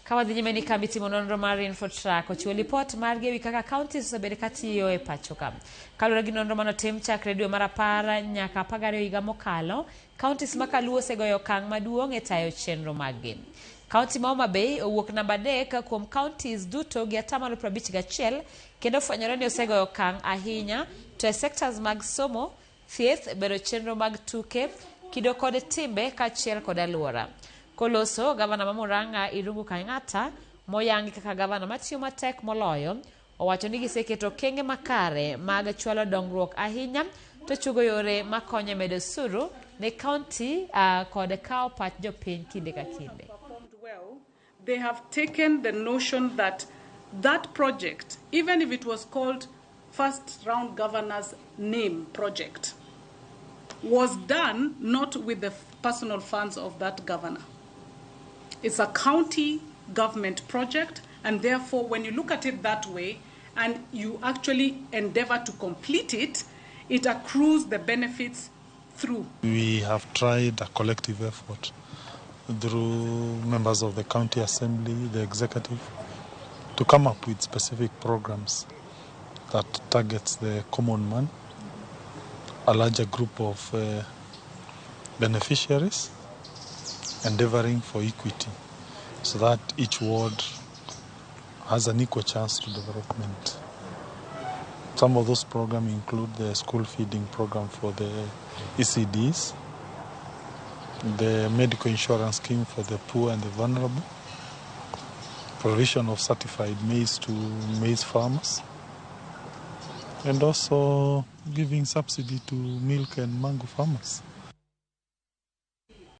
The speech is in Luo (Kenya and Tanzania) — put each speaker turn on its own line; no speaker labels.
Ka wadhi nyime ni kambi timo nonro mar Infotrack ochiwo lipot margi ewi kaka counties osebedo ka tiyo e pacho ka. Kaluwore gi nonro manotim chakre dwe mar apar nyaka 12 higa mokalo, counties ma kaluo osegoyo okang' maduong' e tayo chenro maggi. County ma Homa Bay owuok namba 3 kuom counties duto gi atamalo 51 kendo ofwenyore ni osegoyo okang' ahinya to e sectors mag somo, thieth, bero chenro mag tuke, kido kod timbe kaachiel kod alwora. Koloso, gavana ma Murang'a Irungu Kang'ata moyangi kaka gavana matiyo matek moloyo, owacho ni giseketo okenge makare mag chwalo dongruok ahinya to chugo yore makonyo e medo osuru ne kaunti kod kawo pach jopiny kinde ka kinde.
They have taken the notion that that project, even if it was called First Round Governor's Name Project, was done not with the personal funds of that governor. It's a county government project, and therefore when you look at it that way and you actually endeavor to complete it, it accrues the benefits through.
We have tried a collective effort through members of the county assembly, the executive, to come up with specific programs that targets the common man, a larger group of beneficiaries, endeavoring for equity so that each ward has an equal chance to development. Some of those programs include the school feeding program for the ECDs, the medical insurance scheme for the poor and the vulnerable, provision of certified maize to maize farmers, and also giving subsidy to milk and mango farmers.